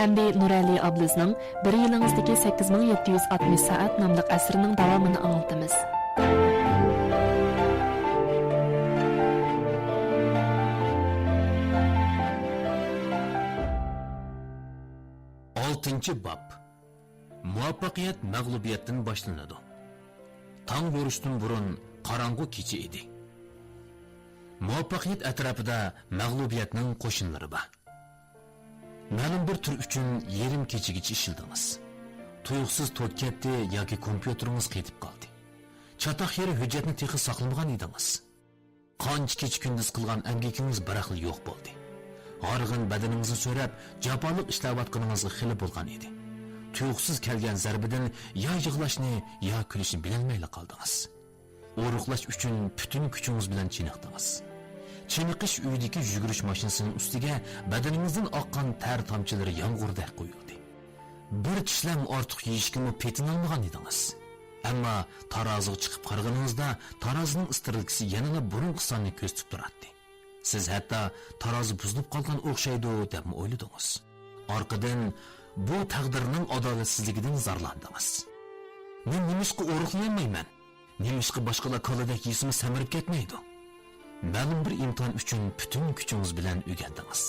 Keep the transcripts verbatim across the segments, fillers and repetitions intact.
ئەمدى نۇرئەلى ئابلىزنىڭ بىر يىلىڭىزدىكى سەككىز مىڭ يەتتە يۈز ئاتمىش سائەت ناملىق ئەسىرىنىڭ داۋامىنى ئاڭلىتىمىز. ئالتىنچى باب. مۇۋەپپەقىيەت مەغلۇبىيەتتىن باشلىنىدۇ. تاڭ يورۇشتىن بۇرۇن قاراڭغۇ كېچە ئىدى. مۇۋەپپەقىيەت ئەتراپىدا مەغلۇبىيەتنىڭ قوشۇنلىرى بار. مەلۇم بىر تۈر ئۈچۈن يېرىم كېچىگىچە ئىشلىدىڭىز. تۇيۇقسىز توك كەتتى ياكى كومپيۇتېرىڭىز قېتىپ قالدى. چاتاق يېرى ھۆججەتنى تېخى ساقلىمىغان ئىدىڭىز. قانچە كېچە-كۈندۈز قىلغان ئەمگىكىڭىز بىراقلا يوق بولدى. ھارغىن بەدىنىڭىزنى سۆرەپ، جاپالىق ئىشلەۋاتقىنىڭىزغا خېلى بولغان ئىدى. تۇيۇقسىز كەلگەن زەربىدىن يا يىغلاشنى، يا كۈلۈشنى بىلەلمەيلا قالدىڭىز. ئورۇقلاش ئۈچۈن پۈتۈن كۈچىڭىز بىلەن چېنىقتىڭىز. چېنىقىش ئۆيىدىكى يۈگۈرۈش ماشىنىسىنىڭ ئۈستىگە بەدىنىڭىزدىن ئاققان تەر تامچىلىرى يامغۇردەك قۇيۇلدى. بىر چىشلەم ئارتۇق يېيىشكىمۇ پېتىنالمىغان ئىدىڭىز. ئەمما تارازىغا چىقىپ قارىغىنىڭىزدا، تارازىنىڭ ئىسترېلكىسى يەنىلا بۇرۇنقى ساننى كۆرسىتىپ تۇراتتى. سىز ھەتتا تارازا بۇزۇلۇپ قالغان ئوخشايدۇ دەپمۇ ئويلىدىڭىز. ئارقىدىن بۇ تەقدىرنىڭ ئادالەتسىزلىكىدىن زارلاندىڭىز. مەن نېمىشقا ئورۇقلىيالمايمەن؟ نېمىشقا باشقىلار كالىدەك يېسىمۇ سەمرىپ كەتمەيدۇ؟ مەلۇم بىر ئىمتىھان ئۈچۈن پۈتۈن كۈچىڭىز بىلەن ئۆگەندىڭىز.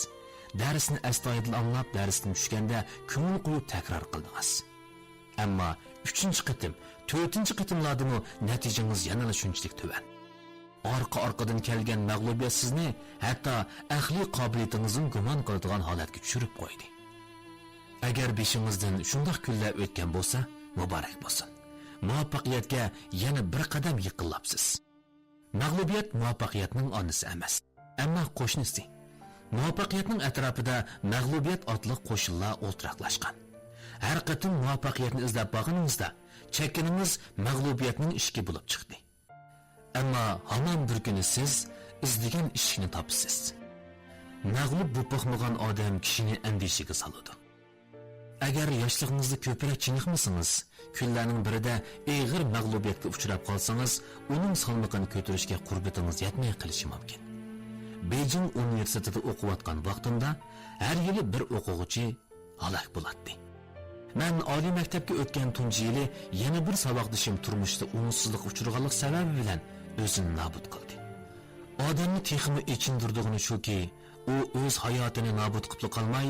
دەرسنى ئەستايىدىل ئاڭلاپ، دەرستىن چۈشكەندە كۆڭۈل قويۇپ تەكرار قىلدىڭىز. ئەمما ئۈچىنچى قېتىم، تۆتىنچى قېتىملاردىمۇ نەتىجىڭىز يەنىلا شۇنچىلىك تۆۋەن. ئارقا-ئارقىدىن كەلگەن مەغلۇبىيەت سىزنى ھەتتا ئەقلىي قابىلىيىتىڭىزنى گۇمان قىلىدىغان ھالەتكە چۈشۈرۈپ قويدى. ئەگەر بېشىڭىزدىن شۇنداق كۈنلەر ئۆتكەن بولسا، مۇبارەك بولسۇن. مۇۋەپپەقىيەتكە يەنە بىر قەدەم يېقىنلاپسىز. مەغلۇبىيەت مۇۋەپپەقىيەتنىڭ ئانىسى ئەمەس، ئەمما قوشنىسى. مۇۋەپپەقىيەتنىڭ ئەتراپىدا مەغلۇبىيەت ئاتلىق قوشۇنلار ئولتۇراقلاشقان. ھەر قېتىم مۇۋەپپەقىيەتنى ئىزدەپ بارغىنىڭىزدا، چەككىنىڭىز مەغلۇبىيەتنىڭ ئىشىكى بولۇپ چىقتى. ئەمما ھامان بىر كۈنى سىز ئىزدىگەن ئىشىكنى تاپىسىز. مەغلۇپ بولۇپ باقمىغان ئادەم كىشىنى ئەندىشىگە سالىدۇ. ئەگەر ياشلىقىڭىزدا كۆپرەك چېنىقمىسىڭىز، كۈنلەرنىڭ بىرىدە ئېغىر مەغلۇبىيەتكە ئۇچراپ قالسىڭىز، ئۇنىڭ سالمىقىنى كۆتۈرۈشكە قۇربىتىڭىز يەتمەي قېلىشى مۇمكىن. بېيجىڭ ئۇنىۋېرسىتېتىدا ئوقۇۋاتقان ۋاقتىمدا ھەر يىلى بىر ئوقۇغۇچى ھالاك بولاتتى. مەن ئالىي مەكتەپكە ئۆتكەن تۇنجى يىلى يەنە بىر ساۋاقدىشىم تۇرمۇشتا ئوڭۇشسىزلىققا ئۇچرىغانلىق سەۋەبى بىلەن ئۆزىنى نابۇت قىلدى. ئادەمنى تېخىمۇ ئېچىندۇرىدىغىنى شۇكى، ئۇ ئۆز ھاياتىنى نابۇت قىلىپلا قالماي،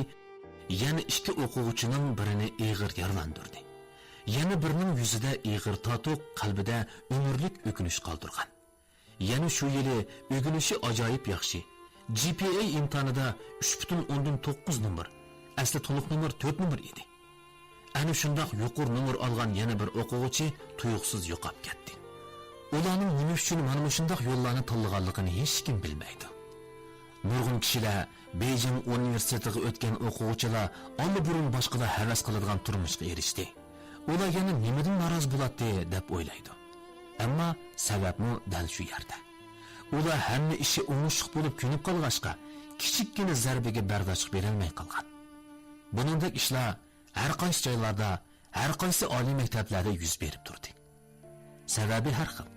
يەنە ئىككى ئوقۇغۇچىنىڭ بىرىنى ئېغىر يارىلاندۇردى. يەنە بىرىنىڭ يۈزىدە ئېغىر تاتۇق، قەلبىدە ئۆمۈرلۈك ئۆكۈنۈش قالدۇرغان. يەنە شۇ يىلى ئۆگىنىشى ئاجايىپ ياخشى. جى پى ئەي ئىمتىھانىدا ئۈچ پۈتۈن ئوندىن توققۇز نومۇر، ئەسلى تولۇق نومۇر تۆت نومۇر ئىدى. ئەنە شۇنداق يۇقىرى نومۇر ئالغان يەنە بىر ئوقۇغۇچى تۇيۇقسىز يوقاپ كەتتى. ئۇلارنىڭ نېمە ئۈچۈن مانا مۇشۇنداق يوللارنى تاللىغانلىقىنى ھېچكىم بىلمەيدۇ. نۇرغۇن كىشىلەر بېيجىڭ ئۇنىۋېرسىتېتىغا ئۆتكەن ئوقۇغۇچىلار ئاللىبۇرۇن باشقىلار ھەۋەس قىلىدىغان تۇرمۇشقا ئېرىشتى. ئۇلار يەنە نېمىدىن نارازى بولاتتى دەپ ئويلايدۇ. ئەمما سەۋەبمۇ دەل شۇ يەردە. ئۇلار ھەممە ئىشى ئوڭۇشلۇق بولۇپ كۆنۈپ قالغاچقا، كىچىككىنە زەربىگە بەرداشلىق بېرەلمەي قالغان. بۇنىڭدەك ئىشلار ھەر قايسى جايلاردا، ھەر قايسى ئالىي مەكتەپلەردە يۈز بېرىپ تۇردى. سەۋەبى ھەر خىل.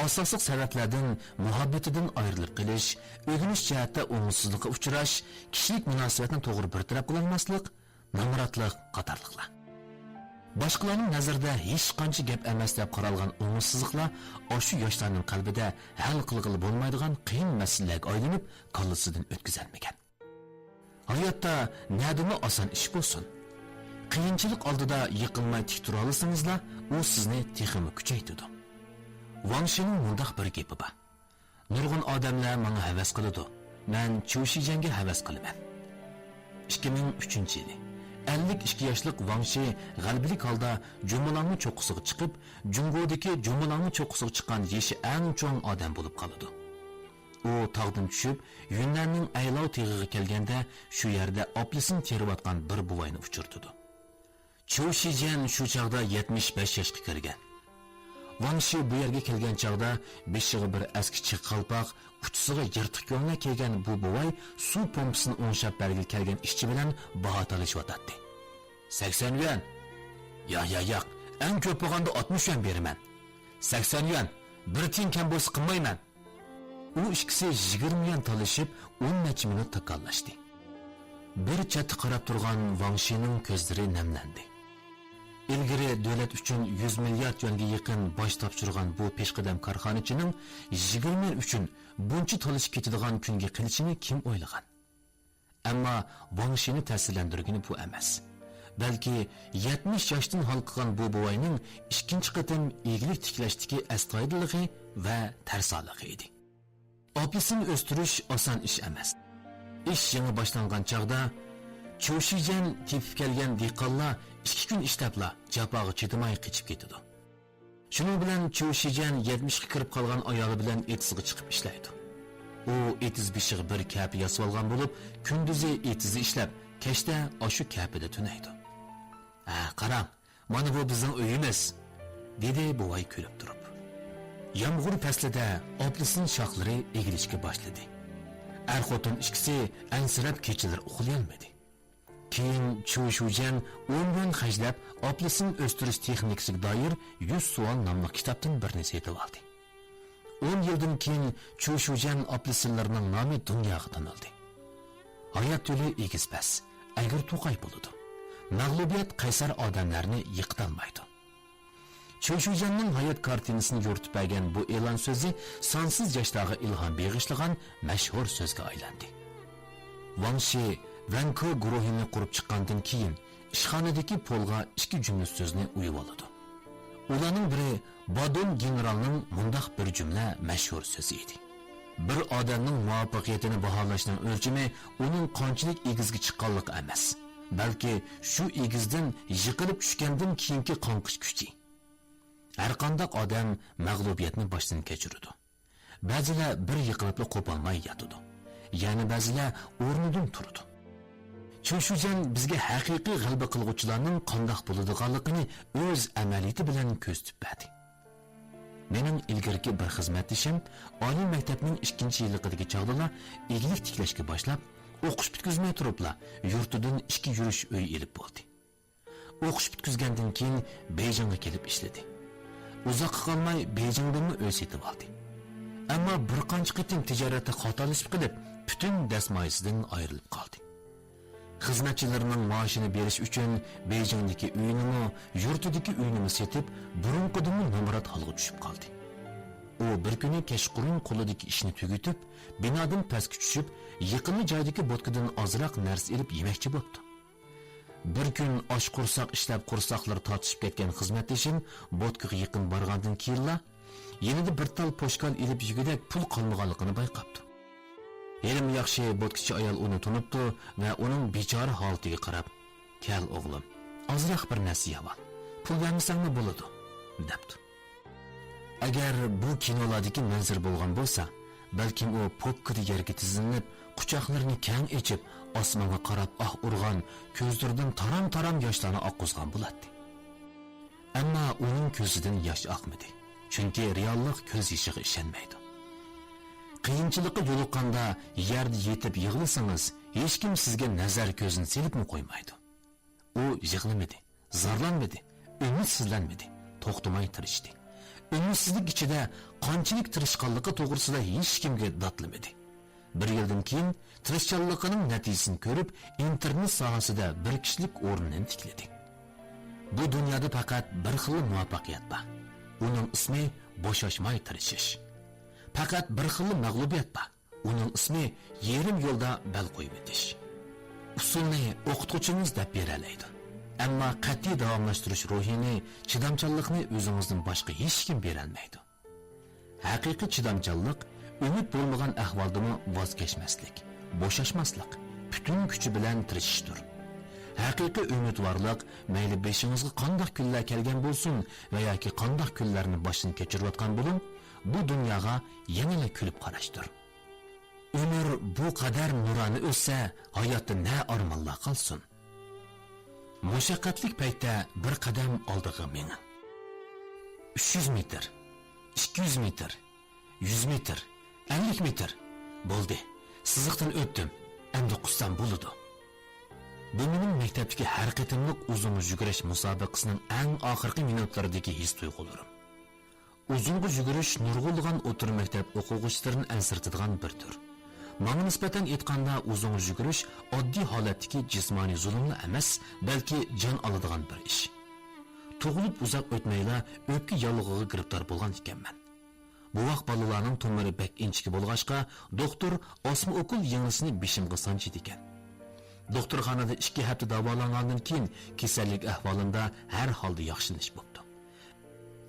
ئاساسلىق سەۋەبلەردىن مۇھەببىتىدىن ئايرىلىپ قېلىش، ئۆگىنىش جەھەتتە ئوڭۇشسىزلىققا ئۇچراش، كىشىلىك مۇناسىۋەتنى توغرا بىر تەرەپ قىلالماسلىق، نامراتلىق قاتارلىقلار. باشقىلارنىڭ نەزىرىدە ھېچقانچە گەپ ئەمەس دەپ قارالغان ئوڭۇشسىزلىقلار ئاشۇ ياشلارنىڭ قەلبىدە ھەل قىلغىلى بولمايدىغان قىيىن مەسىلىلەرگە ئايلىنىپ، كاللىسىدىن ئۆتكۈزەلمىگەن. ھاياتتا نەدىمۇ ئاسان ئىش بولسۇن. قىيىنچىلىق ئالدىدا يىقىلماي تىك تۇرالىسىڭىزلا، ئۇ سىزنى تېخىمۇ كۈچەيتىدۇ. ۋاڭ شىنىڭ مۇنداق بىر گېپى بار: نۇرغۇن ئادەملەر ماڭا ھەۋەس قىلىدۇ، مەن چيۇ شىجيەنگە ھەۋەس قىلىمەن. ئىككى مىڭ ئۈچىنچى يىلى ئەللىك ئىككى ياشلىق ۋاڭ شى غەلىبىلىك ھالدا جۇمۇلاڭنىڭ چوققىسىغا چىقىپ، جۇڭگودىكى جۇمۇلاڭنىڭ چوققىسىغا چىققان يېشى ئەڭ چوڭ ئادەم بولۇپ قالىدۇ. ئۇ تاغدىن چۈشۈپ، يۈننەننىڭ ئەيلاۋ تېغىغا كەلگەندە، شۇ يەردە ئاپېلسىن تېرىۋاتقان بىر بوۋاينى ئۇچرىتىدۇ. چيۇ شىجيەن شۇ چاغدا يەتمىش بەش ياشقا كىرگەن. ۋاڭ شى بۇ يەرگە كەلگەن چاغدا بېشىغا بىر ئەسكى چىغ قالپاق، ئۇچىسىغا يىرتىق كۆڭلەك كىيگەن بۇ بوۋاي سۇ پومپىسىنى ئوڭشاپ بەرگىلى كەلگەن ئىشچى بىلەن باھا تالىشىۋاتاتتى. سەكسەن يۈەن. ياق، ياق، ياق، ئەڭ كۆپ بولغاندا ئاتمىش يۈەن بېرىمەن. سەكسەن يۈەن، بىر تىيىن كەم بولسا قىلمايمەن. ئۇ ئىككىسى يىگىرمە يۈەن تالىشىپ، ئون نەچچە مىنۇت تاكاللاشتى. بىر چەتتە قاراپ تۇرغان ۋاڭ شىنىڭ كۆزلىرى نەملەندى. ئىلگىرى دۆلەت ئۈچۈن يۈز مىليارد يۈەنگە يېقىن باج تاپشۇرغان بۇ پېشقەدەم كارخانىچىنىڭ يىگىرمە يىل ئۈچۈن بۇنچە تالىشىپ كېتىدىغان كۈنگە قېلىشىنى كىم ئويلىغان؟ ئەمما ۋاڭ شىنى تەسىرلەندۈرگىنى بۇ ئەمەس. بەلكى يەتمىش ياشتىن ھالقىغان بۇ بوۋاينىڭ ئىككىنچى قېتىم ئىگىلىك تىكلەشتىكى ئەستايىدىللىقى ۋە تەرسالىقى ئىدى. ئاپېلسىن ئۆستۈرۈش ئاسان ئىش ئەمەس. ئىش يېڭى باشلانغان چاغدا چيۇ شىجيەن تېپىپ كەلگەن دېھقانلار ئىككى كۈن ئىشلەپلا جاپاغا چىدىماي قېچىپ كېتىدۇ. شۇنىڭ بىلەن چيۇ شىجيەن يەتمىشكە كىرىپ قالغان ئايالى بىلەن ئېتىزغا چىقىپ ئىشلەيدۇ. ئۇ ئېتىز بېشىغا بىر كەپە ياسىۋالغان بولۇپ، كۈندۈزى ئېتىزدا ئىشلەپ، كەچتە ئاشۇ كەپىدە تۈنەيدۇ. ھە، قاراڭ، مانا بۇ بىزنىڭ ئۆيىمىز، دېدى بوۋاي كۈلۈپ تۇرۇپ. يامغۇر پەسلىدە ئاپېلسىن شاخلىرى ئېگىلىشكە باشلىدى. ئەر-خوتۇن ئىككىسى ئەنسىرەپ كېچىلىرى ئۇخلىيالمىدى. كېيىن چيۇ شىجيەن ئون يۈەن خەجلەپ، ئاپېلسىن ئۆستۈرۈش تېخنىكىسىغا دائىر يۈز سوئال ناملىق كىتابتىن بىرنى سېتىۋالدى. ئون يىلدىن كېيىن چيۇ شىجيەن ئاپېلسىنلىرىنىڭ نامى دۇنياغا تونۇلدى. ھايات يولى ئېگىز-پەس، ئەگرى-توقاي بولىدۇ. مەغلۇبىيەت قەيسەر ئادەملەرنى يىقىتالمايدۇ. چيۇ شىجيەننىڭ ھايات كارتىنىسىنى يورۇتۇپ بەرگەن بۇ ئېلان سۆزى سانسىز ياشلارغا ئىلھام بېغىشلىغان مەشھۇر سۆزگە ئايلاندى. ۋاڭ شى ۋەنكو گۇرۇھىنى قۇرۇپ چىققاندىن كېيىن، ئىشخانىدىكى پولغا ئىككى جۈملە سۆزنى ئويۇۋالىدۇ. ئۇلارنىڭ بىرى بادون گېنېرالنىڭ مۇنداق بىر جۈملە مەشھۇر سۆزى ئىدى. بىر ئادەمنىڭ مۇۋەپپەقىيىتىنى باھالاشنىڭ ئۆلچىمى ئۇنىڭ قانچىلىك ئېگىزگە چىققانلىقى ئەمەس، بەلكى شۇ ئېگىزدىن يىقىلىپ چۈشكەندىن كېيىنكى قاڭقىش كۈچى. ھەرقانداق ئادەم مەغلۇبىيەتنى باشتىن كەچۈرىدۇ. بەزىلەر بىر يىقىلىپلا قوپالماي ياتىدۇ. يەنە بەزىلەر ئورنىدىن تۇرىدۇ. چيۇ شىجيەن بىزگە ھەقىقىي غەلىبە قىلغۇچىلارنىڭ قانداق بولىدىغانلىقىنى ئۆز ئەمەلىيىتى بىلەن كۆرسىتىپ بەردى. مېنىڭ ئىلگىرىكى بىر خىزمەتدىشىم ئالىي مەكتەپنىڭ ئىككىنچى يىللىقىدىكى چاغدىلا ئىگىلىك تىكلەشكە باشلاپ، ئوقۇش پۈتكۈزمەي تۇرۇپلا يۇرتىدىن ئىككى يۈرۈش ئۆي ئېلىپ بولدى. ئوقۇش پۈتكۈزگەندىن كېيىن بېيجىڭغا كېلىپ ئىشلىدى. ئۇزاققا قالماي بېيجىڭدىنمۇ ئۆي سېتىۋالدى. ئەمما بىر قانچە قېتىم تىجارەتتە خاتالىشىپ قېلىپ، پۈتۈن دەسمايىسىدىن ئايرىلىپ قالدى. خىزمەتچىلىرىنىڭ مائاشىنى بېرىش ئۈچۈن بېيجىڭدىكى ئۆيىنىمۇ، يۇرتىدىكى ئۆيىنىمۇ سېتىپ، بۇرۇنقىدىنمۇ نامرات ھالغا چۈشۈپ قالدى. ئۇ بىر كۈنى كەچقۇرۇن قولىدىكى ئىشنى تۈگىتىپ، بىنادىن پەسكە چۈشۈپ، يېقىنلا جايدىكى بوتكىدىن ئازراق نەرسە ئېلىپ يېمەكچى بوپتۇ. بىر كۈن ئاچ قورساق ئىشلەپ، قورساقلىرى تارتىشىپ كەتكەن خىزمەتدىشىم بوتكىغا يېقىن بارغاندىن كېيىنلا، يېنىدا بىر تال پوشكال ئېلىپ يېگۈدەك پۇل قالمىغانلىقىنى بايقاپتۇ. ھېلىمۇ ياخشى، بوتكىچى ئايال ئۇنى تونۇپتۇ ۋە ئۇنىڭ بىچارە ھالىتىگە قاراپ، «كەل، ئوغلۇم، ئازراق بىر نەرسە يەۋال. پۇل بەرمىسەڭمۇ بولىدۇ»، دەپتۇ. ئەگەر بۇ كىنولاردىكى مەنزىرە بولغان بولسا، بەلكىم ئۇ پوپكىدا يەرگە تىزلىنىپ، قۇچاقلىرىنى كەڭ ئېچىپ، ئاسمانغا قاراپ ئاھ ئۇرغان، كۆزلىرىدىن تارام-تارام ياشلارنى ئاققۇزغان بولاتتى. ئەمما ئۇنىڭ كۆزىدىن ياش ئاقمىدى. چۈنكى رېئاللىق كۆز يېشىغا ئىشەنمەيدۇ. قىيىنچىلىققا يولۇققاندا يەردە يېتىپ يىغلىسىڭىز، ھېچكىم سىزگە نەزەر كۆزىنى سېلىپمۇ قويمايدۇ. ئۇ يىغلىمىدى، زارلانمىدى، ئۈمىدسىزلەنمىدى، توختىماي تىرىشتى. ئۈمىدسىزلىك ئىچىدە قانچىلىك تىرىشقانلىقى توغرىسىدا ھېچكىمگە داتلىمىدى. بىر يىلدىن كېيىن تىرىشچانلىقىنىڭ نەتىجىسىنى كۆرۈپ، ئىنتېرنېت ساھەسىدە بىر كىشىلىك ئورنىنى تىكلىدى. بۇ دۇنيادا پەقەت بىر خىللا مۇۋەپپەقىيەت بار. ئۇنىڭ ئىسمى بوشاشماي تىرىشىش. پەقەت بىر خىللا مەغلۇبىيەت بار. ئۇنىڭ ئىسمى يېرىم يولدا بەل قويۇۋېتىش. ئۇسۇلنى ئوقۇتقۇچىڭىز دەپ بېرەلەيدۇ. ئەمما قەتئىي داۋاملاشتۇرۇش روھىنى، چىدامچانلىقنى ئۆزىڭىزدىن باشقا ھېچكىم بېرەلمەيدۇ. ھەقىقىي چىدامچانلىق، ئۈمىد بولمىغان ئەھۋالدىمۇ ۋاز كەچمەسلىك، بوشاشماسلىق، پۈتۈن كۈچى بىلەن تىرىشىشتۇر. ھەقىقىي ئۈمىدۋارلىق، مەيلى بېشىڭىزغا قانداق كۈنلەر كەلگەن بولسۇن ۋە ياكى قانداق كۈنلەرنى باشتىن كەچۈرۈۋاتقان بولۇڭ، بۇ دۇنياغا يەنىلا كۈلۈپ قاراشتۇر. ئۆمۈر بۇ قەدەر نۇرانە ئۆتسە، ھاياتتا نە ئارمانلار قالسۇن؟ مۇشەققەتلىك پەيتتە بىر قەدەم ئالدىغا مېڭىڭ. ئۈچ يۈز مېتىر، ئىككى يۈز مېتىر، يۈز مېتىر، ئەللىك مېتىر. بولدى، سىزىقتىن ئۆتتۈم، ئەمدى قۇسسام بولىدۇ. بۇ مېنىڭ مەكتەپتىكى ھەر قېتىملىق ئۇزۇن يۈگۈرۈش مۇسابىقىسىنىڭ ئەڭ ئاخىرقى مىنۇتلىرىدىكى ھېس-تۇيغۇلىرىم. ئۇزۇنغا يۈگۈرۈش نۇرغۇنلىغان ئوتتۇرا مەكتەپ ئوقۇغۇچىلىرىنى ئەنسىرىتىدىغان بىر تۈر. ماڭا نىسبەتەن ئېيتقاندا، ئۇزۇنغا يۈگۈرۈش ئاددىي ھالەتتىكى جىسمانىي زۇلۇملا ئەمەس، بەلكى جان ئالىدىغان بىر ئىش. تۇغۇلۇپ ئۇزاق ئۆتمەيلا ئۆپكە ياللۇغىغا گىرىپتار بولغان ئىكەنمەن. بوۋاق بالىلارنىڭ تومۇرى بەك ئىنچىكە بولغاچقا، دوختۇر ئاسما ئوكۇل يىڭنىسىنى بېشىمغا سانجىدىكەن. دوختۇرخانىدا ئىككى ھەپتە داۋالانغاندىن كېيىن، كېسەللىك ئەھۋالىمدا ھەر ھالدا ياخشىلىنىش بوپتۇ.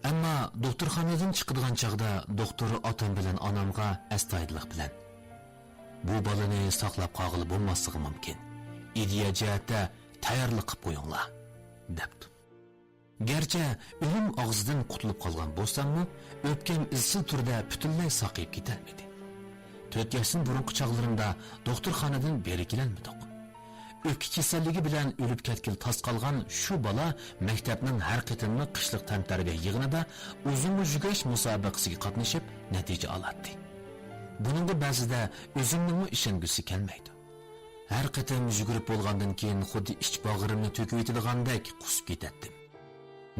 ئەمما دوختۇرخانىدىن چىقىدىغان چاغدا دوختۇر ئاتام بىلەن ئانامغا ئەستايىدىللىق بىلەن، «بۇ بالىنى ساقلاپ قالغىلى بولماسلىقى مۇمكىن. ئىدىيە جەھەتتە تەييارلىق قىپ قويۇڭلار» دەپتۇ. گەرچە ئۆلۈم ئاغزىدىن قۇتۇلۇپ قالغان بولساممۇ، ئۆپكەم ئىزچىل تۈردە پۈتۈنلەي ساقىيىپ كېتەلمىدى. تۆت ياشتىن بۇرۇنقى چاغلىرىمدا دوختۇرخانىدىن بېرى كېلەلمىدۇق. ئۆپكە كېسەللىكى بىلەن ئۆلۈپ كەتكىلى تاس قالغان شۇ بالا مەكتەپنىڭ ھەر قېتىملىق قىشلىق تەنتەربىيە يىغىنىدا ئۇزۇنغا يۈگۈرۈش مۇسابىقىسىگە قاتنىشىپ نەتىجە ئالاتتى. بۇنىڭغا بەزىدە ئۆزۈمنىڭمۇ ئىشەنگۈسى كەلمەيدۇ. ھەر قېتىم يۈگۈرۈپ بولغاندىن كېيىن خۇددى ئىچ باغرىمنى تۆكۈۋېتىدىغاندەك قۇسۇپ كېتەتتىم.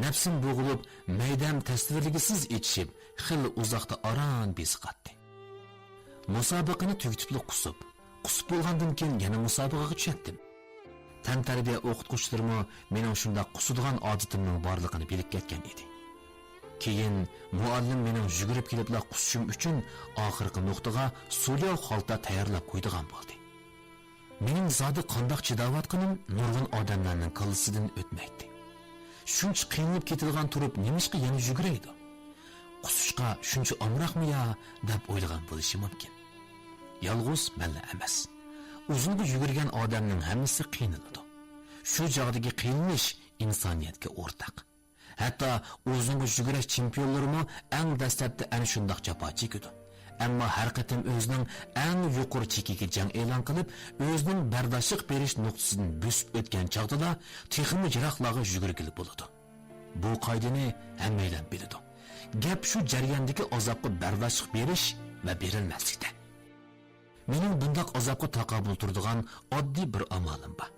نەپسىم بوغۇلۇپ، مەيدەم تەسۋىرلىگۈسىز ئېچىشىپ، خېلى ئۇزاقتا ئاران بېسىقاتتى. مۇسابىقىنى تۈگىتىپلا قۇسۇپ، قۇسۇپ بولغاندىن كېيىن يەنە مۇسابىقىگە چۈشەتتىم. تەنتەربىيە ئوقۇتقۇچىلىرىمۇ مېنىڭ شۇنداق قۇسىدىغان ئادىتىمنىڭ بارلىقىنى بىلىپ كەتكەن ئىدى. كېيىن مۇئەللىم مېنىڭ يۈگۈرۈپ كېلىپلا قۇسۇشۇم ئۈچۈن ئاخىرقى نۇقتىغا سۇلياۋ خالتا تەييارلاپ قويىدىغان بولدى. مېنىڭ زادى قانداق چىداۋاتقىنىم نۇرغۇن ئادەملەرنىڭ كاللىسىدىن ئۆتمەيتتى. شۇنچە قىينىلىپ كېتىدىغان تۇرۇپ نېمىشقا يەنە يۈگۈرەيدۇ؟ قۇسۇشقا شۇنچە ئامراقمۇ يا دەپ ئويلىغان بولۇشى مۇمكىن. يالغۇز مەنلا ئەمەس. ئۇزۇنغا يۈگۈرگەن ئادەمنىڭ ھەممىسى قىينىلىدۇ. شۇ چاغدىكى قىينىلىش ئىنسانىيەتكە ئورتاق. ھەتتا ئۇزۇنغا يۈگۈرۈش چېمپىيونلىرىمۇ ئەڭ دەسلەپتە ئەنە شۇنداق جاپا چېكىدۇ. ئەمما ھەر قېتىم ئۆزىنىڭ ئەڭ يۇقىرى چېكىگە جەڭ ئېلان قىلىپ، ئۆزىنىڭ بەرداشلىق بېرىش نۇقتىسىدىن بۆسۈپ ئۆتكەن چاغدىلا تېخىمۇ يىراقلارغا يۈگۈرگىلى بولىدۇ. بۇ قائىدىنى ھەممەيلەن بىلىدۇ. گەپ شۇ جەرياندىكى ئازابقا بەرداشلىق بېرىش ۋە بېرەلمەسلىكتە. مېنىڭ بۇنداق ئازابقا تاقابىل تۇرىدىغان ئاددىي بىر ئامالىم بار.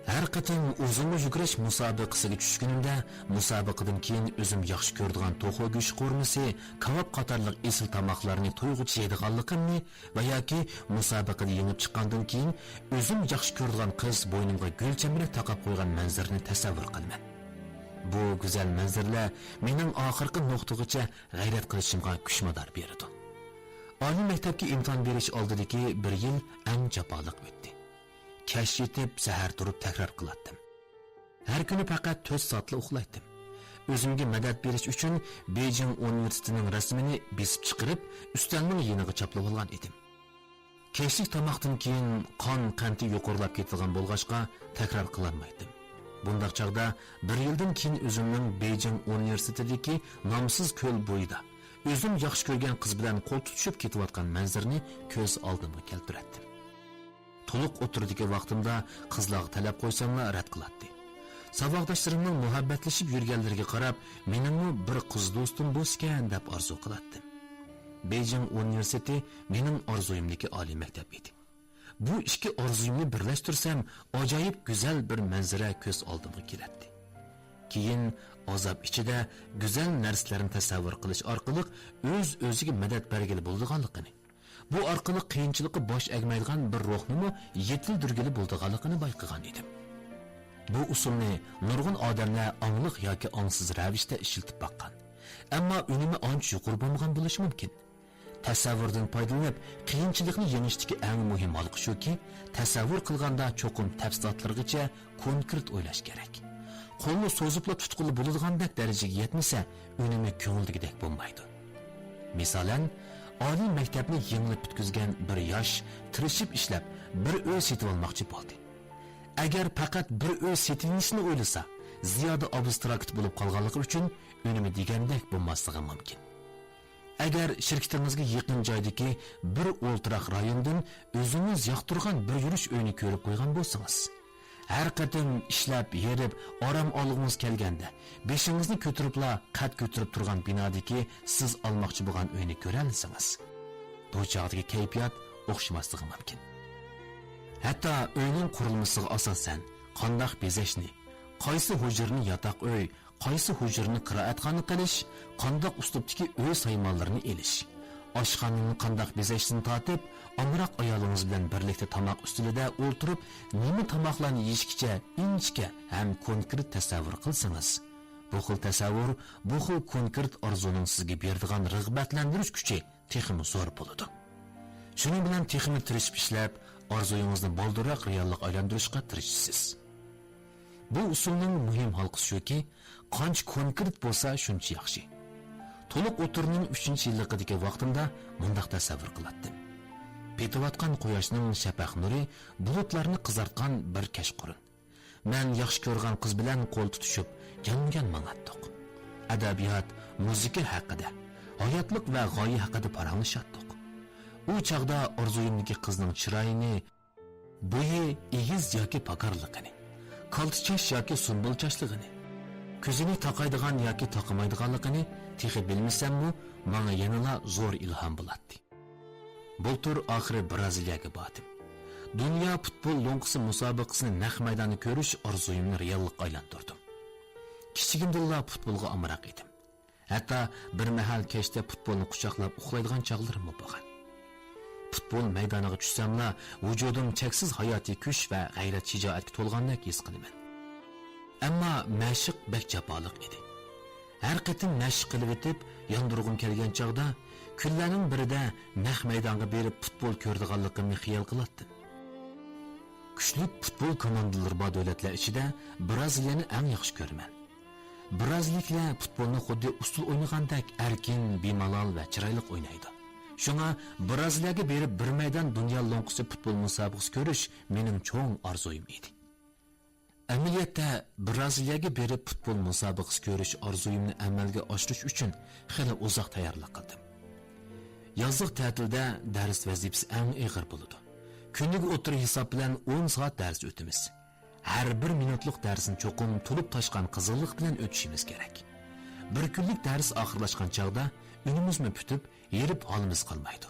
ھەر قېتىم ئۇزۇنغا يۈگۈرۈش مۇسابىقىسىگە چۈشكىنىمدە، مۇسابىقىدىن كېيىن ئۆزۈم ياخشى كۆرىدىغان توخۇ گۆشى قورۇمىسى، كاۋاپ قاتارلىق ئېسىل تاماقلارنى تويغۇچە يەيدىغانلىقىمنى ۋە ياكى مۇسابىقىدە يېڭىپ چىققاندىن كېيىن ئۆزۈم ياخشى كۆرىدىغان قىز بوينۇمغا گۈل چەمبىرەك تاقاپ قويغان مەنزىرىنى تەسەۋۋۇر قىلىمەن. بۇ گۈزەل مەنزىرىلەر مېنىڭ ئاخىرقى نۇقتىغىچە غەيرەت قىلىشىمغا كۈچ-مادار بېرىدۇ. ئالىي مەكتەپكە ئىمتىھان بېرىش ئالدىدىكى بىر يىل ئەڭ جاپالىق ئۆتتى. كەچ يېتىپ، سەھەر تۇرۇپ تەكرار قىلاتتىم. ھەر كۈنى پەقەت تۆت سائەتلا ئۇخلايتتىم. ئۆزۈمگە مەدەت بېرىش ئۈچۈن بېيجىڭ ئۇنىۋېرسىتېتىنىڭ رەسىمىنى بېسىپ چىقىرىپ، ئۈستەلنىڭ يېنىغا چاپلىۋالغان ئىدىم. كەچلىك تاماقتىن كېيىن قان قەنتى يۇقىرىلاپ كېتىدىغان بولغاچقا، تەكرار قىلالمايتتىم. بۇنداق چاغدا بىر يىلدىن كېيىن ئۆزۈمنىڭ بېيجىڭ ئۇنىۋېرسىتېتىدىكى نامسىز كۆل بويىدا ئۆزۈم ياخشى كۆرگەن قىز بىلەن قول تۇتۇشۇپ كېتىۋاتقان مەنزىرىنى كۆز ئالدىمغا كەلتۈرەتتىم. تولۇق ئوتتۇرىدىكى ۋاقتىمدا قىزلارغا تەلەپ قويساملا رەت قىلاتتى. ساۋاقداشلىرىمنىڭ مۇھەببەتلىشىپ يۈرگەنلىرىگە قاراپ، مېنىڭمۇ بىر قىز دوستۇم بولسىكەن دەپ ئارزۇ قىلاتتىم. بېيجىڭ ئۇنىۋېرسىتېتى مېنىڭ ئارزۇيۇمدىكى ئالىي مەكتەپ ئىدى. بۇ ئىككى ئارزۇيۇمنى بىرلەشتۈرسەم، ئاجايىپ گۈزەل بىر مەنزىرە كۆز ئالدىمغا كېلەتتى. كېيىن ئازاب ئىچىدە گۈزەل نەرسىلەرنى تەسەۋۋۇر قىلىش ئارقىلىق ئۆز-ئۆزىگە مەدەت بەرگىلى بولىدىغانلىقىنى، بۇ ئارقىلىق قىيىنچىلىققا باش ئەگمەيدىغان بىر روھنىمۇ يېتىلدۈرگىلى بولىدىغانلىقىنى بايقىغان ئىدىم. بۇ ئۇسۇلنى نۇرغۇن ئادەملەر ئاڭلىق ياكى ئاڭسىز رەۋىشتە ئىشلىتىپ باققان. ئەمما ئۈنۈمى ئانچە يۇقىرى بولمىغان بولۇشى مۇمكىن. تەسەۋۋۇردىن پايدىلىنىپ، قىيىنچىلىقنى يېڭىشتىكى ئەڭ مۇھىم ھالقا شۇكى، تەسەۋۋۇر قىلغاندا چوقۇم تەپسىلاتلىرىغىچە كونكرېت ئويلاش كېرەك. قولنى سوزۇپلا تۇتقىلى بولىدىغاندەك دەرىجىگە يەتمىسە، ئۈنۈمى كۆڭۈلدىكىدەك بولمايدۇ. مىسالەن، ئالىي مەكتەپنى يېڭىلا پۈتكۈزگەن بىر ياش تىرىشىپ ئىشلەپ، بىر ئۆي سېتىۋالماقچى بولدى. ئەگەر پەقەت بىر ئۆي سېتىۋېلىشنى ئويلىسا، زىيادە ئابستراكت بولۇپ قالغانلىقى ئۈچۈن ئۈنۈمى دېگەندەك بولماسلىقى مۇمكىن. ئەگەر شىركىتىڭىزگە يېقىن جايدىكى بىر ئولتۇراق رايوندىن ئۆزىڭىز ياقتۇرغان بىر يۈرۈش ئۆينى كۆرۈپ قويغان بولسىڭىز، ھەر قېتىم ئىشلەپ، ھېرىپ، ئارام ئالغۇڭىز كەلگەندە، بېشىڭىزنى كۆتۈرۈپلا قەد كۆتۈرۈپ تۇرغان بىنادىكى سىز ئالماقچى بولغان ئۆينى كۆرەلىسىڭىز، بۇ چاغدىكى كەيپىيات ئوخشىماسلىقى مۇمكىن. ھەتتا ئۆينىڭ قۇرۇلمىسىغا ئاساسەن، قانداق بېزەشنى، قايسى ھۇجرىنى ياتاق ئۆي، قايسى ھۇجرىنى قىرائەتخانا قىلىش، قانداق ئۇسلۇبتىكى ئۆي سايمانلىرىنى ئېلىش، ئاشخانىنى قانداق بېزەشتىن تارتىپ، ئامراق ئايالىڭىز بىلەن بىرلىكتە تاماق ئۈستىلىدە ئولتۇرۇپ، نېمە تاماقلارنى يېيىشكىچە ئىنچىكە ھەم كونكرېت تەسەۋۋۇر قىلسىڭىز، بۇ خىل تەسەۋۋۇر، بۇ خىل كونكرېت ئارزۇنىڭ سىزگە بېرىدىغان رىغبەتلەندۈرۈش كۈچى تېخىمۇ زور بولىدۇ. شۇنىڭ بىلەن تېخىمۇ تىرىشىپ ئىشلەپ، ئارزۇيىڭىزنى بالدۇرراق رېئاللىققا ئايلاندۇرۇشقا تىرىشىسىز. بۇ ئۇسۇلنىڭ مۇھىم ھالقىسى شۇكى، قانچە كونكرېت بولسا، شۇنچە ياخشى. تولۇق ئوتتۇرىنىڭ ئۈچىنچى يىللىقىدىكى ۋاقتىمدا مۇنداق تەسەۋۋۇر قىلاتتىم. پېتىۋاتقان قۇياشنىڭ شەپەق نۇرى بۇلۇتلارنى قىزارتقان بىر كەچقۇرۇن. مەن ياخشى كۆرگەن قىز بىلەن قول تۇتۇشۇپ، يانمۇيان ماڭاتتۇق. ئەدەبىيات، مۇزىكا ھەققىدە، ھاياتلىق ۋە غايە ھەققىدە پاراڭلىشاتتۇق. ئۇ چاغدا ئارزۇيۇمدىكى قىزنىڭ چىرايىنى، بويى ئېگىز ياكى پاكارلىقىنى، كالتە چاچ ياكى سۇمبۇل چاچلىقىنى، كۆزىنى تاقايدىغان ياكى تاقىمايدىغانلىقىنى تېخى بىلمىسەممۇ، ماڭا يەنىلا زور ئىلھام بولاتتى. بۇلتۇر ئاخىرى برازىلىيەگە باردىم. دۇنيا پۇتبول لوڭقىسى مۇسابىقىسىنى نەق مەيداندا كۆرۈش ئارزۇيۇمنى رېئاللىققا ئايلاندۇردۇم. كىچىكىمدىنلا پۇتبولغا ئامراق ئىدىم. ھەتتا بىر مەھەل كەچتە پۇتبولنى قۇچاقلاپ ئۇخلايدىغان چاغلىرىممۇ بولغان. پۇتبول مەيدانىغا چۈشسەملا، ۋۇجۇدۇم چەكسىز ھاياتىي كۈچ ۋە غەيرەت-شىجائەتكە تولغاندەك ھېس قىلىمەن. ئەمما مەشىق بەك جاپالىق ئىدى. ھەر قېتىم مەشىق قىلىۋېتىپ، ياندۇرغۇم كەلگەن چاغدا، كۈنلەرنىڭ بىرىدە نەق مەيدانغا بېرىپ پۇتبول كۆرىدىغانلىقىمنى خىيال قىلاتتىم. كۈچلۈك پۇتبول كوماندىلىرى بار دۆلەتلەر ئىچىدە برازىلىيەنى ئەڭ ياخشى كۆرىمەن. برازىلىيەلىكلەر پۇتبولنى خۇددى ئۇسسۇل ئوينىغاندەك ئەركىن، بىمالال ۋە چىرايلىق ئوينايدۇ. شۇڭا برازىلىيەگە بېرىپ بىر مەيدان دۇنيا لوڭقىسى پۇتبول مۇسابىقىسى كۆرۈش مېنىڭ چوڭ ئارزۇيۇم ئىدى. ئەمەلىيەتتە، برازىلىيەگە بېرىپ پۇتبول مۇسابىقىسى كۆرۈش ئارزۇيۇمنى ئەمەلگە ئاشۇرۇش ئۈچۈن خېلى ئۇزاق تەييارلىق قىلدىم. يازلىق تەتىلدە دەرس ۋەزىپىسى ئەڭ ئېغىر بولىدۇ. كۈنلۈك ئوتتۇرا ھېساب بىلەن ئون سائەت دەرس ئۆتىمىز. ھەر بىر مىنۇتلۇق دەرسنى چوقۇم تولۇپ تاشقان قىزغىنلىق بىلەن ئۆتۈشىمىز كېرەك. بىر كۈنلۈك دەرس ئاخىرلاشقان چاغدا ئۈنىمىزمۇ پۈتۈپ، ھېرىپ ھالىمىز قالمايدۇ.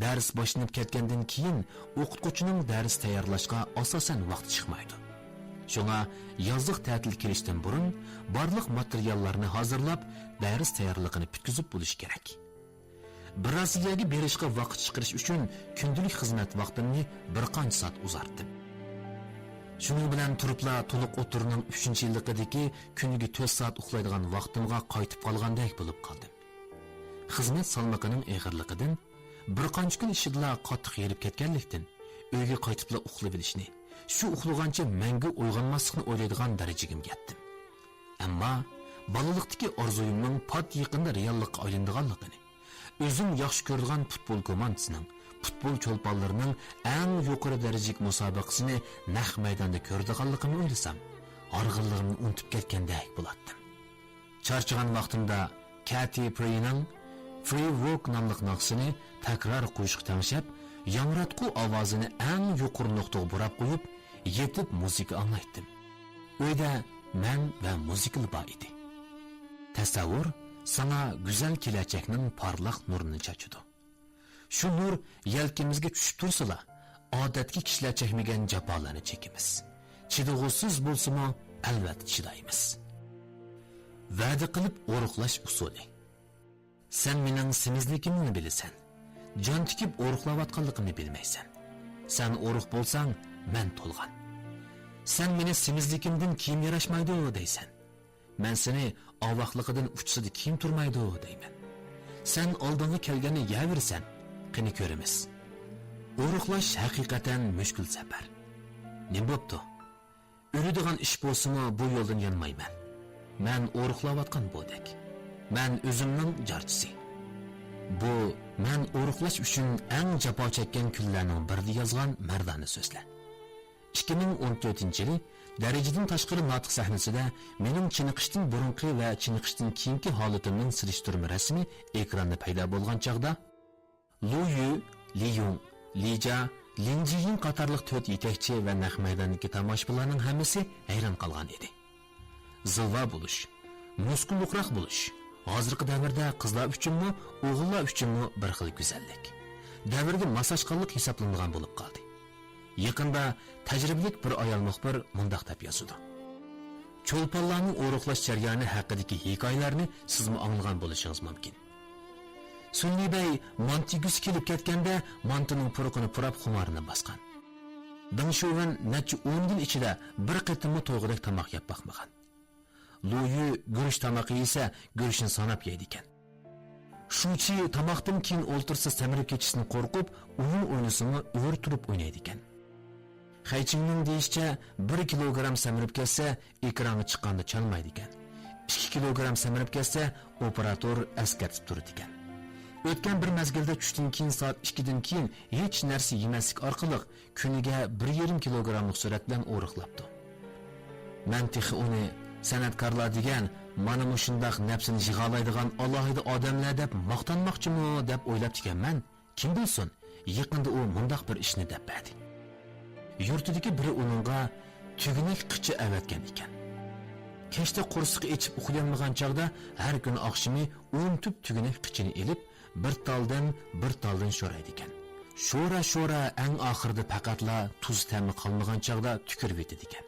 دەرس باشلىنىپ كەتكەندىن كېيىن، ئوقۇتقۇچىنىڭ دەرس تەييارلاشقا ئاساسەن ۋاقتى چىقمايدۇ. شۇڭا يازلىق تەتىل كېلىشتىن بۇرۇن بارلىق ماتېرىياللارنى ھازىرلاپ، دەرس تەييارلىقىنى پۈتكۈزۈپ بولۇش كېرەك. برازىلىيەگە بېرىشقا ۋاقىت چىقىرىش ئۈچۈن كۈندىلىك خىزمەت ۋاقتىمنى بىر قانچە سائەت ئۇزارتتىم. شۇنىڭ بىلەن تۇرۇپلا تولۇق ئوتتۇرىنىڭ ئۈچىنچى يىللىقىدىكى كۈنىگە تۆت سائەت ئۇخلايدىغان ۋاقتىمغا قايتىپ قالغاندەك بولۇپ قالدىم. خىزمەت سالمىقىنىڭ ئېغىرلىقىدىن، بىر قانچە كۈن ئىچىدىلا قاتتىق ھېرىپ كەتكەنلىكتىن، ئۆيگە قايتىپلا ئۇخلىۋېلىشنى، شۇ ئۇخلىغانچە مەڭگۈ ئويغانماسلىقنى ئويلايدىغان دەرىجىگىمۇ يەتتىم. ئەمما بالىلىقتىكى ئارزۇيۇمنىڭ پات يېقىندا رېئاللىققا ئايلىنىدىغانلىقىنى، ئۆزۈم ياخشى كۆرىدىغان پۇتبول كوماندىسىنىڭ، پۇتبول چولپانلىرىنىڭ ئەڭ يۇقىرى دەرىجىلىك مۇسابىقىسىنى نەق مەيداندا كۆرىدىغانلىقىمنى ئويلىسام، ھارغىنلىقىمنى ئۇنتۇپ كەتكەندەك بولاتتىم. چارچىغان ۋاقتىمدا كەتى پېررىنىڭ فرىي ۋوك ناملىق ناخشىسىنى تەكرار قويۇشقا تەڭشەپ، ياڭراتقۇ ئاۋازىنى ئەڭ يۇقىرى نۇقتىغا بۇراپ قويۇپ، يېتىپ مۇزىكا ئاڭلايتتىم. ئۆيدە مەن ۋە مۇزىكىلا بار ئىدى. تەسەۋۋۇر ساڭا گۈزەل كېلەچەكنىڭ پارلاق نۇرىنى چاچىدۇ. شۇ نۇر يەلكىمىزگە چۈشۈپ تۇرسىلا، ئادەتتىكى كىشىلەر چەكمىگەن جاپالارنى چېكىمىز. چىدىغۇسىز بولسىمۇ، ئەلۋەتتە چىدايمىز. ۋەدە قىلىپ ئورۇقلاش ئۇسۇلى. سەن مېنىڭ سېمىزلىكىمنى بىلىسەن. جان تىكىپ ئورۇقلاۋاتقانلىقىمنى بىلمەيسەن. سەن ئورۇق بولساڭ، مەن تولغان. سەن مېنى سېمىزلىكىمدىن كىيىم ياراشمايدۇ دەيسەن. مەن سېنى ئاۋاقلىقىدىن ئۇچىسىدا كىيىم تۇرمايدۇ دەيمەن. سەن ئالدىڭغا كەلگەننى يەۋېرىسەن. قېنى كۆرىمىز. ئورۇقلاش ھەقىقەتەن مۈشكۈل سەپەر. نېمە بوپتۇ؟ ئۆلىدىغان ئىش بولسىمۇ، بۇ يولدىن يانمايمەن. مەن ئورۇقلاۋاتقان بۇدەك. مەن ئۆزۈمنىڭ جارچىسى. بۇ مەن ئورۇقلاش ئۈچۈن ئەڭ جاپا چەككەن كۈنلەرنىڭ بىرىدە يازغان مەردانە سۆزلەر. ئىككى مىڭ ئون تۆتىنچى يىلى دەرىجىدىن تاشقىرى ناتىق سەھنىسىدە مېنىڭ چېنىقىشتىن بۇرۇنقى ۋە چېنىقىشتىن كېيىنكى ھالىتىمنىڭ سېلىشتۇرما رەسىمى ئېكراندا پەيدا بولغان چاغدا، لۇ يۈ، لى يۇڭ، لى جيا، لىن جىيىڭ قاتارلىق تۆت يېتەكچى ۋە نەق مەيداندىكى تاماشىبىنلارنىڭ ھەممىسى ھەيران قالغان ئىدى. زىلۋا بولۇش، مۇسكۇللۇقراق بولۇش ھازىرقى دەۋردە قىزلار ئۈچۈنمۇ، ئوغۇللار ئۈچۈنمۇ بىر خىل گۈزەللىك، دەۋرگە ماسلاشقانلىق ھېسابلىنىدىغان بولۇپ قالدى. يېقىندا تەجرىبىلىك بىر ئايال مۇخبىر مۇنداق دەپ يازىدۇ: چولپانلارنىڭ ئورۇقلاش جەريانى ھەققىدىكى ھېكايىلەرنى سىزمۇ ئاڭلىغان بولۇشىڭىز مۇمكىن. سۈنلى بەي مانتا يېگۈسى كېلىپ كەتكەندە، مانتىنىڭ پۇرىقىنى پۇراپ خۇمارىنى باسقان. دېڭ شۇۋېن نەچچە ئون يىل ئىچىدە بىر قېتىممۇ تويغۇدەك تاماق يەپ باقمىغان. لۇيۈ گۈرۈچ تامىقى يېسە، گۈرۈچنى ساناپ يەيدىكەن. شۇچى تاماقتىن كېيىن ئولتۇرسا سەمرىپ كېتىشتىن قورقۇپ، ئويۇن ئوينىسىمۇ ئۆرە تۇرۇپ ئوينايدىكەن. خەيچىڭنىڭ دېيىشىچە، بىر كىلوگرام سەمرىپ كەتسە، ئېكرانغا چىققاندا چانمايدىكەن. ئىككى كىلوگرام سەمرىپ كەتسە، ئوپېراتور ئەسكەرتىپ تۇرىدىكەن. ئۆتكەن بىر مەزگىلدە چۈشتىن كېيىن سائەت ئىككىدىن كېيىن ھېچ نەرسە يېمەسلىك ئارقىلىق كۈنىگە بىر يېرىم كىلوگراملىق سۈرئەت بىلەن ئورۇقلاپتۇ. مەن تېخى ئۇنى سەنئەتكارلار دېگەن مانا مۇشۇنداق نەپسىنى يىغالايدىغان ئالاھىدە ئادەملەر دەپ ماختانماقچىمۇ دەپ ئويلاپتىكەنمەن. كىم بىلسۇن، يېقىندا ئۇ مۇنداق بىر ئىشنى دەپ بەردى. يۇرتىدىكى بىرى ئۇنىڭغا تۈگىنەك قىچا ئەۋەتكەن ئىكەن. كەچتە قورسىقى ئېچىپ ئۇخلىيالمىغان چاغدا ھەر كۈنى ئاخشىمى ئون تۈپ تۈگىنەك قىچىنى ئېلىپ، بىر تالدىن، بىر تالدىن شورايدىكەن. شورا-شورا ئەڭ ئاخىرىدا پەقەتلا تۇز تەمى قالمىغان چاغدا تۈكۈرۈۋېتىدىكەن.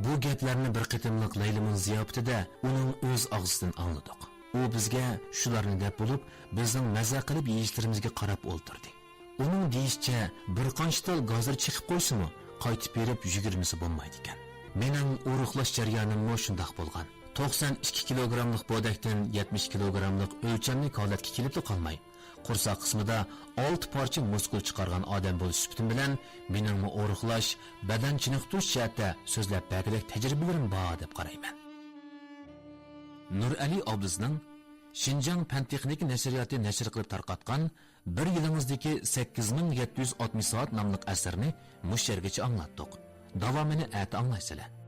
بۇ گەپلەرنى بىر قېتىملىق لەيلىمۇن زىياپىتىدە ئۇنىڭ ئۆز ئاغزىدىن ئاڭلىدۇق. ئۇ بىزگە شۇلارنى دەپ بولۇپ، بىزنىڭ مەزە قىلىپ يېيىشلىرىمىزگە قاراپ ئولتۇردى. ئۇنىڭ دېيىشىچە، بىر قانچە تال گازىر چېقىپ قويسىمۇ، قايتىپ بېرىپ يۈگۈرمىسە بولمايدىكەن. مېنىڭ ئورۇقلاش جەريانىممۇ شۇنداق بولغان. توقسان ئىككى كىلوگراملىق بودەكتىن يەتمىش كىلوگراملىق ئۆلچەملىك ھالەتكە كېلىپلا قالماي، قورساق قىسمىدا ئالتە پارچە مۇسكۇل چىقارغان ئادەم بولۇش سۈپىتىم بىلەن، مېنىڭمۇ ئورۇقلاش، بەدەن چېنىقتۇرۇش جەھەتتە سۆزلەپ بەرگۈدەك تەجرىبىلىرىم بار دەپ قارايمەن. نۇرئەلى ئابلىزنىڭ شىنجاڭ پەن تېخنىكا نەشرىياتى نەشر قىلىپ تارقاتقان بىر يىلىڭىزدىكى سەككىز مىڭ يەتتە يۈز ئاتمىش سائەت ناملىق ئەسىرىنى مۇشۇ يەرگىچە ئاڭلاتتۇق. داۋامىنى ئەتە ئاڭلايسىلەر.